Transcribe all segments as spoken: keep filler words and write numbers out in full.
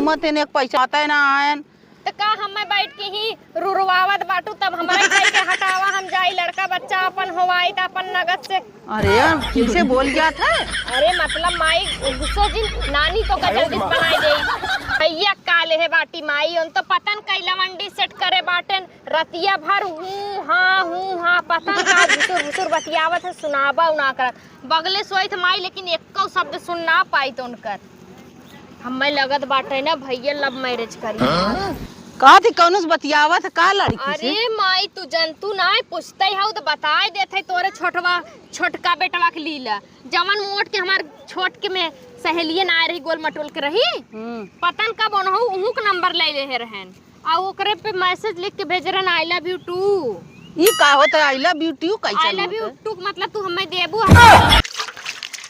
मत इन्हें पैसा आता है ना आयन। त का हमें बैठ के ही रुरवावत बाटू, तब हमरा कह के हटावा, हम जाई, लड़का बच्चा अपन होवाई त अपन नगद से। अरे, कैसे बोल गया था? अरे, मतलब माई गुस्सो जिन, नानी तो का जल्दी बनाई दे। भैया का ले है बाटी माई, उन तो पतन कई लवंडी सेट करे बाटेन, रतिया भर हूँ हाँ, हूँ हाँ, पतन का भुसुर भुसुर बतियावत है, सुनाबा उना करत। बगले सोइत माई, लेकिन एक्को शब्द सुन ना पाई तो उनकर। हमें लगत बाटे ना भैया love marriage करी। हाँ? का थी, कौनो से बतियावत है का लड़की से? अरे माई, तू जनतू ना है, पूछते हऊ तो बताए देत है तोरे छोटवा, छोटका बेटवा के लीला। जवन मोट के हमार छोट के में सहेलियन आए रही, गोल मटोल के रही। हम्म। पतन कब ओनहु उहुक नंबर ले ले रहन। आ ओकरे पे message लिख के भेज रहन, "I love you too।" ई का होता है, "I love you too" कैसे I love you होता है? Too मतलब तू हमें देबू है?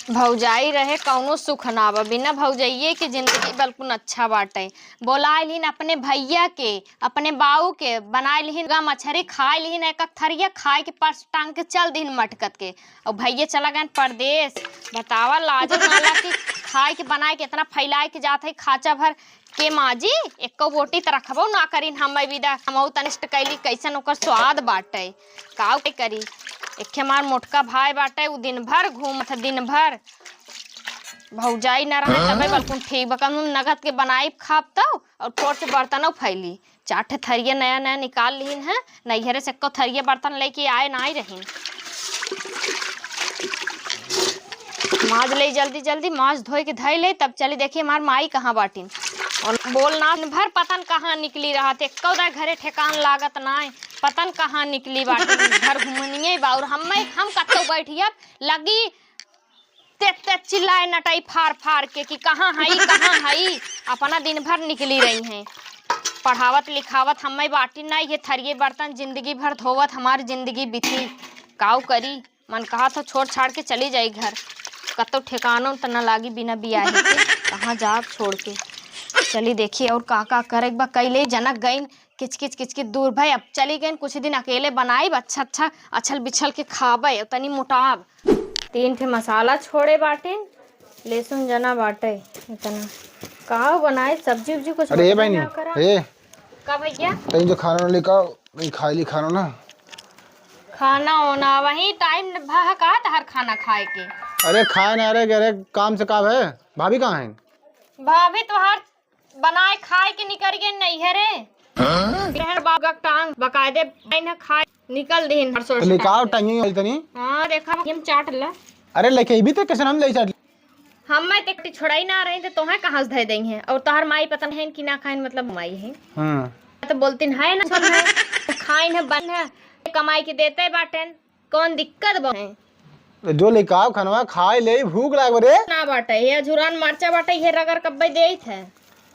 भौजाई रहे कौनो सुख ना बा, बिना भौजाइये के जिंदगी बिल्कुल अच्छा बाटे। बोलाए लिहिन अपने भैया के, अपने बाऊ के, बनाए लिहिन गा मछरी, खाए लिहिन एक एक थरिया, खाए के पर्स टांग के चल दिहिन मटकत के। और भैया चला गए परदेस। बतावा लाजो ना ला कि खाए के बनाए के इतना फैलाए के जात है खाचा भर के माँ जी, एक्को बोटी त रखबो ना करिन, हम विदा, हमहू तनिष्ट कैली, कैसन ओकर स्वाद बाटे, काउ के करी। एक ठे हमार मोटका भाई बाटे, उ दिन भर घूमत है, दिन भर। भौजाई ना रहे, तबे बल्कुन ठीक बा, कम नगद के बनाई खाब तौ, और ठोर से बर्तनों फैली। चार ठे थरिया नया नया निकाल लिहिन है, नैहरे से एक्को थरिया बर्तन लेके आए ना आई रहिन। माज ले जल्दी जल्दी, माज धोए के धई ले, तब चली देखी हमार माई कहाँ बाटिन। और बोल ना, दिन भर पतन कहाँ निकली रहत, एक्को दा घरे ठेकान लागत नाय, पतन कहाँ निकली बाटिन, घर घुमनिये बा। और हम्मे, हम कत्तो बैठियब, लगी ते, ते चिल्लाए नटाई फार फार के कि कहाँ हई, कहाँ हई, अपना दिन भर निकली रही हैं। पढ़ावत लिखावत हम्मे बाटिन ना, ये थरिये बर्तन जिंदगी भर धोवत हमार जिंदगी बीती, काउ करी। मन कहत हो छोड़ छाड़ के चली जाई घर, कतौ ठेकानो त न लागी बिना बियाहे के, कहाँ जाब छोड़ के। चली देखी और का का करे के बा, कैले जनक गईन, किचकिच किचकिच दूर भई, अब चली गईन, कुछ दिन अकेले बनाइब, अच्छा अच्छा अछल बिछल के खाबे और तनी मोटाब। तीन ठे मसाला छोड़े बाटे, लहसुन जना बाटे इतना, का बनाए सब्जी उब्जी कुछ अरे ए बनाए बहनी, ना करा। ए का भैया? तनी जो खाना वाना लेके आओ, नहीं खाई ली खाना ना। खाना होना वही टाइम भा का तहार खाना खाए के? अरे खाए ना रे, अरे काम से का है? भाभी कहाँ है? भाभी तोहार बनाए खाए के निकर गए नैहरे। हाँ? बहन बाप का टांग बकायदे बहन खाए निकल दिहिन हर सोच तो लेके आओ टांग। टांगी वाली तनी। हाँ देखा हम चाट ला। अरे लेके भी तो कैसे हम ले चाट। हम्मे ते कटी छोड़ाई ना रही, तो तोहे कहाँ से धै देई हैं? और तोहर माई पता नहीं कि ना खाइन, मतलब माई है। हाँ। तो बोलतीन है ना, छोड़ है। खाइन है, बन है, कमाई के देते बाटेन, कौन दिक्कत बा है? तो जो लेके आओ खनवा, खाए ले, भूख लाग रे। ना बाटे, ये झुरान मरचा बाटे, ये रगर कब्बे देइत है।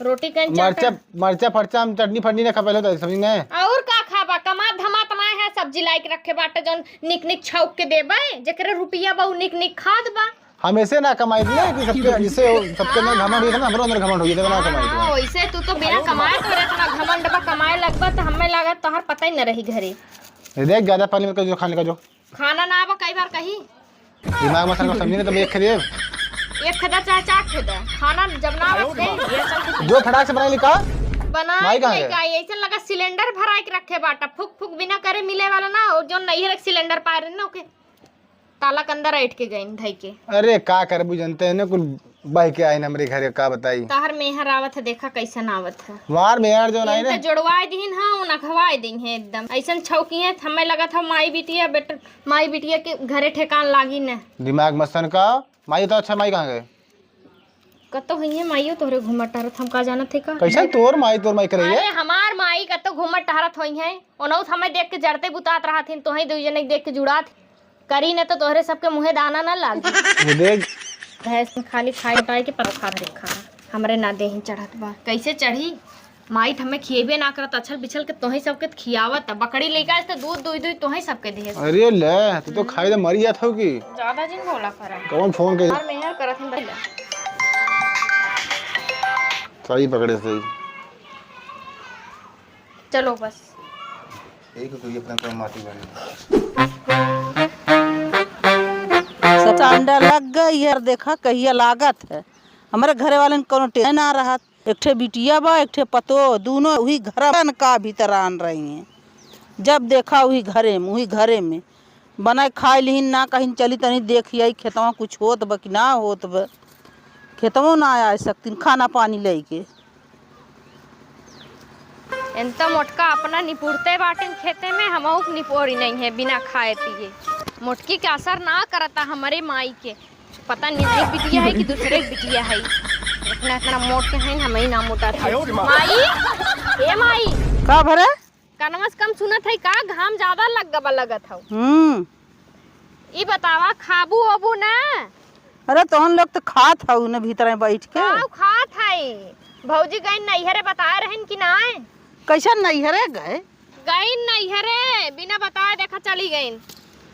रोटी कहीं मरचा, चाटा। मरचा फरचा हम चटनी फटनी ना खा पहले तो समझ में। और का खाबा? कमात धमात ना है, सब्जी लाई के रखे बाटे, जौन निक निक छौक के देबे, जेकरे रुपया बा, उ निक निक खात बा। हम ऐसे ना कमाई ले कि सबके, जिससे सबके अंदर घमंड होई ना, हमरो अंदर घमंड होई, तो ना कमाई हाँ, ले। वैसे तू तो बिना कमाए तोरे इतना घमंड बा, कमाए लगबा तो हमें लागत तोहर पता ही न रही घरे। ये देख, ज्यादा पानी में कर जो खाने का जो। खाना ना आवा, कई बार कही। दिमाग में सरका समझी ना, तब एक खेदे। एक खेदा चाहे चार खेदा, खाना जब ना आवा, दे, ये सब कुछ जो फटाक से बनाई लिखा। बना माई कहाँ के है? का, ऐसे लगा सिलेंडर भराई के रखे बाटा, फुक फुक बिना करे मिले वाला ना, और जो नहीं रख सिलेंडर पार ना, ओके। ताला के अंदर ऐठ के गइन धई के। अरे का करबू, जनते है ना, कुल बह के आइन हमरे घरे, का बताई। तहर मेहर आवत है, देखा कैसन आवत है। मार मेहर जो नहीं इनके ना। जोड़वाए दीन हाँ, उन अखवाए दीन है एकदम। ऐसन छौकी है, हमें लगत है माई बिटिया बेट, माई बिटिया के घरे ठेकान लागी न। दिमाग मत सनका, माई तो अच्छा, माई कहाँ गए? कतो हुई है माइयो तोहरे घूमत टहरत, हम का जानत है का? कैसन तोर माई, तोर माई करे अरे है? हमार माई कतो घूमत टहरत होई है, ओनहु हमें देख के जरते बुतात रहत हिन, तोहे दुई जने के देख के जुड़ात। करी न तो तोहरे सबके मुँहे दाना न लागी। ये देख। भैंस में खाली खाए उठाए के परो खा भरे खाना। हमरे ना देही चढ़त बा। कैसे चढ़ी? माई त हमें खिएबे ना करत, अछल बिछल के तोहे सबके त खियावत। बकरी लइका से त दूध दुई दुई तोहे सबके दिहे। अरे ले, तू तो खाई त मरी जात हो की। ज्यादा जिन बोला करा। कौन फोन के? और मेहर करत हम पहले। सही पकड़े, सही। चलो बस। यही को कोई अपना कोई माटी बने। सब अंडा लग गई है, देखा कहिया लागत है। हमारे घरे वाले ने कोनो टेंशन ना रहत, एक ठे बिटिया बा, एक ठे पतोह, दूनों उही घरन का भीतरान रही हैं। जब देखा उही घरे में, उही घरे में। बनाए खाए लिहिन ना कहिन चली तनी देखि आई खेतवा कुछ होत बा कि ना होत बा। खेतवो ना आए सकतीन खाना पानी लेके। एन तो मोटका अपना निपुरते बाटिन खेते में, हमहू के निपोरी नहीं है बिना खाए पिए। मोटकी के असर ना करता हमरे माई के। पता नहीं, नहीं बिटिया है कि दूसरे के बिटिया है। इतना, इतना मोट के हैं, हम ही ना मोटा थे। माई, ए माई। का भरे? कनवा से कम सुनत है का? घाम ज्यादा लग गबा लगत हौ। हम्म। ई बतावा, खाबू ओबू ना? अरे, तोहन लोग तो खात हऊ न भीतर में बैठ के। काऊ खात है? भौजी गइन नैहरे बताए रहन कि नाय? कैसन नैहरे गए? गइन नैहरे, बिना बताए देखा चली गइन।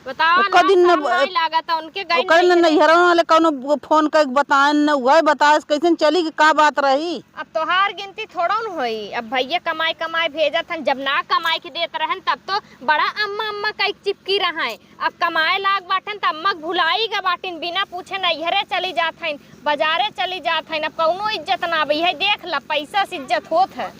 बतावा, ओकर दिन न लाज शरम नाय लागत, उनके गइन ओकर न नैहरे। नैहरवा वाले कौनो फोन करके बताएन न, उहे बताएस कैसन चली कि का बात रही? अब तोहार गिनती थोड़न होई, अब भैया कमाए कमाए भेजत हन, जब ना कमाए के देत रहन तब तो बड़ा अम्मा अम्मा कई चिपकी रहन। अब कमाए लाग बाटन त अम्मा के भुलाई ग बाटिन, बिना पूछे नैहरे चली जात हइन, बाजारे चली जात हइन। अब कौनो इज्जत ना बई है, देख ल पैसा से इज्जत होत है।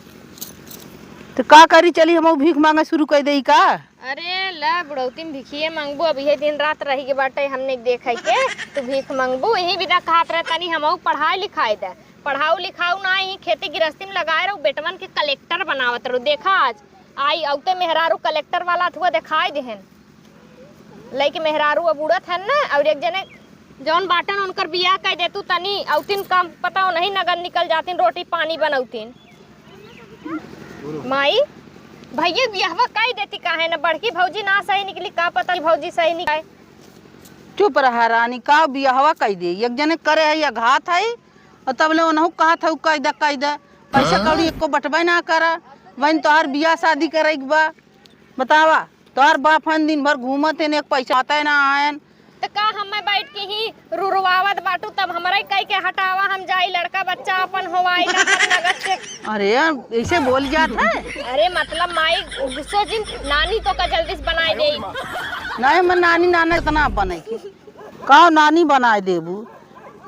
तो का करी, चली हम भीख मांगे शुरू कर देई का? अरे ल बुढ़ौती में भिखिए मांगबू, अब इहे दिन रात रही के बाटे हमने देखे के, तू भीख मांगबू। यही बिना कहत रहे तनी हमहू पढ़ाई लिखाई दे, पढ़ाऊ लिखाऊ ना ही खेती गृहस्थी में लगाए रहू, बेटवन के कलेक्टर बनावत रहू। देखा आज आई औते मेहरारू कलेक्टर वाला अथुआ देखाई देहन। लइके मेहरारू अब उड़त हन ना, और एक जने जौन बाटन उनकर बियाह कइ देतू तनी औतिन काम पता नहीं नगद निकल जातिन, रोटी पानी बनौतिन। माई, भैया बियाहवा कइ देती काहे ना, बड़की भौजी ना सही निकली, का पता भौजी सही निकले। चुप रहा रानी, का बियाहवा कइ दे, एक जने करे है या घात है, और तबले ओनहु कहत हऊ कइ दे, कइ दे। पैसा कौड़ी एको बटबे ना करा। वहीं तोहार बियाह शादी करे के बा। बतावा, तोहार बाप हन दिन भर घूमत हन, एक पैसा आता है ना आयन। त का हमें बैठ के ही रुरवावत बाटू, तब हमरा कह के हटावा, हम जाई लड़का बच्चा अपन होवाई ना अपन नगद से। अरे, ऐसे बोल जात है? अरे मतलब माई गुस्सो जिन, नानी तो का जल्दी से बनाए दे। नहीं, मैं नानी नाना इतना बने की। का नानी बनाए देबू?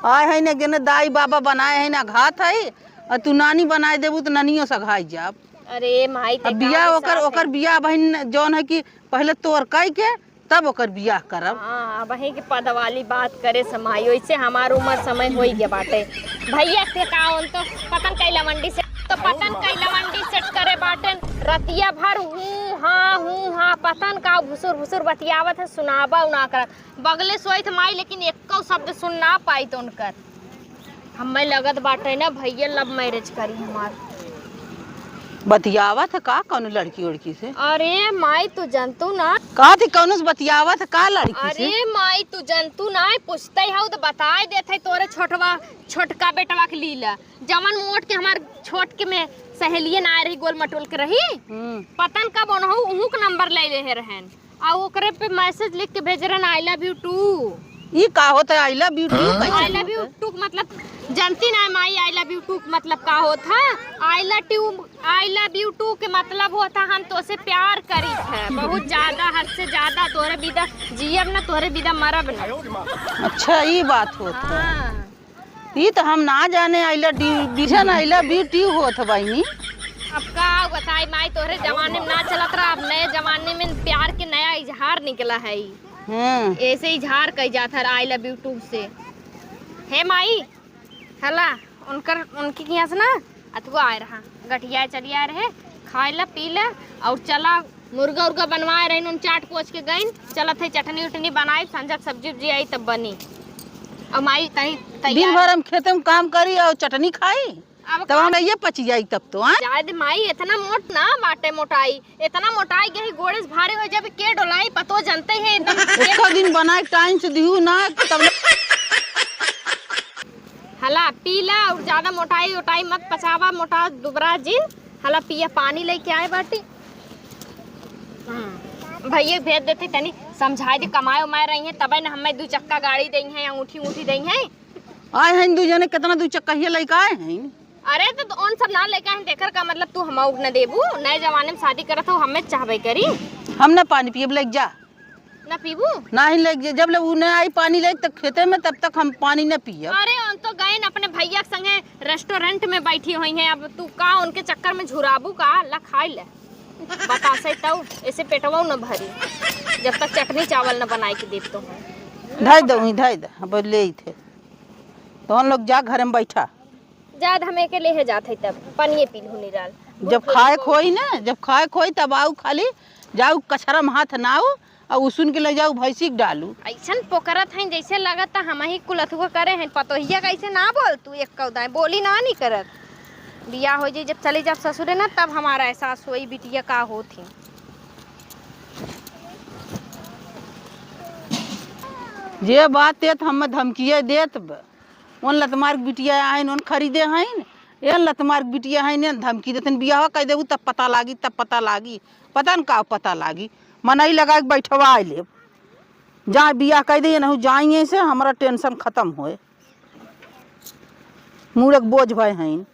आए है ना, गेने दाई बाबा बनाए है ना, घात है, और तू नानी बनाए देबू तो ननियो सघाई जाब। अरे माई, ते अब बियाह का ओकर, हिसाब ओकर है? बियाह बहिन जौन है कि पहले तोर कई के तब ओकर बियाह करब। हाँ, अब वही के पद वाली बात करे समाई, वैसे हमार उम्र समय होई के बाटे। भैया से का उन तो पतन कई लवंडी से, तो पतन कई लवंडी सेट करे बाटन, रतिया भर हूँ हाँ हूँ हाँ, पतन का भुसुर भुसुर बतियावत है, सुनाबा उना करत। बगले सोइत माई, लेकिन एक्को शब्द सुन ना पाइत उनकर। हमें लगत बाटे ना भैया love marriage करी हमार। बतियावत है का कौनो लड़की उड़की से? अरे माई, तू जनतू ना। का थी कौनो से बतियावत है का लड़की से? अरे माई, तू जनतू ना, पूछते हऊ तो बताए देत है तोरे छोटवा, छोटका बेटवा के लीला। जवन मोट के हमार छोट के में सहेलियन आए रही, गोल मटोल के रही। हम्म। पतन कब ओनहु उहू के नंबर ले ले रहन। आ ओकरे पे message लिख के भेज रहन, "I love you too।" ई का होता है, "I love you too"? कैसे I love you होता है? Too के मतलब जानती ना माई, "I love you too" के मतलब का होता है? I love you, I love you too के मतलब होता हम तोसे प्यार करी थे बहुत ज्यादा, हद से ज्यादा। तोरे बिदा जियब ना, तोरे बिदा मरब ना। अच्छा, ई बात होता है। हाँ। ई तो हम ना जाने, I love you, बिजन I love you too होत बहिनी। अब का बताई माई, तोहरे जमाने में ना चलत रहा, अब नए जमाने में प्यार के नया इजहार निकला है। हम्म। ऐसे इजहार कई जात है I love you too से। हे माई, हला, उनकर, उनके किहाँ से ना अथुआ आए रहा, गठिया चली आए रहे, खाए ला, पी ला, और चला मुर्गा उर्गा बनवाए रहिन, उन चाट पोछ के गइन, चलत है चटनी उटनी बनाई, संझक सब्जी उब्जी आई तब बनी। अब माई तनी दिन तैयार भर हम खेते में काम करी और चटनी खाई, अब तब का? हम ये पची जाई तब तो, हाँ? जाए दे माई, इतना मोट ना बाटे मोटाई, इतना मोटाई गई गोड़े से भारी हो जाबे, के डोलाई पतो जनते है एकदम। एक दिन बनाए टाइम से दिहू ना तब। हला पी ला और ज्यादा मोटाई उटाई मत पचावा, मोटा दुबरा जिन। हला पिया पानी लेके आए बाटी। हम्म, भैया भेज देते, तनी समझाए दे, कमाए उमाए रही हैं, तबे न हमें दू चक्का गाड़ी देई हैं, अंगूठी ऊँठी देई हैं। आए हैं दू जने, कितना दू चक्का ही लेके आए हैं। अरे तो, तो उन सब ना लेके आए हैं, तेकर का मतलब तू हमाउक न देबू? नए जमाने में शादी करत हो, हमें चाहबे करी। हम ना पानी पियब, लेके जा। पीबू? नाही लेके, जब ले उ न आई पानी लेके, तब खेते में, तब तक हम पानी न पियब। अरे, हम तो गए न अपने भैया के संगे रेस्टोरेंट में बैठी हुई हैं। अब तू का उनके चक्कर में झुराबू का? ला खाई ले। बतासे तउ, ऐसे पेटवा न भरी, जब तक चटनी चावल न बनाई के देब तो। धई दो, वहीं धई दे, अब ले थे। तो हम लोग जा घर में बैठा। जा, हम एके लेहे जात है तब, पानिये पी लूँ निराल। जब खाए खोई ना, जब खाए खोई तब आऊ, खाली जाऊ कछरा में हाथ ना आऊ, और उसुन के ले जाऊ भैंसी के डालू। ऐसन पोकरत हैं जैसे लगत त हम ही कुलथुआ करे हैं। पतोहिया कैसे ना बोल तू, एक कौदाएं बोली ना नहीं करत। बियाह हो जाई जब चली जाब ससुरे ना, तब हमारा एहसास होई बिटिया का होत ही। जे बात देत हम धमकिया देत बा। ओन लतमार के बिटिया आइन, ओन खरीदे हइन, एन लतमार के बिटिया हइन, एन धमकी देतन, बियाह कह देबू तब पता लागी, तब पता लागी, पता न का पता लागी। मनई लगा के बैठवा लेब, जा बियाह कह दे, एनहु जाइए से हमरा टेंशन खत्म होए। मूड़क बोझ भय हइन।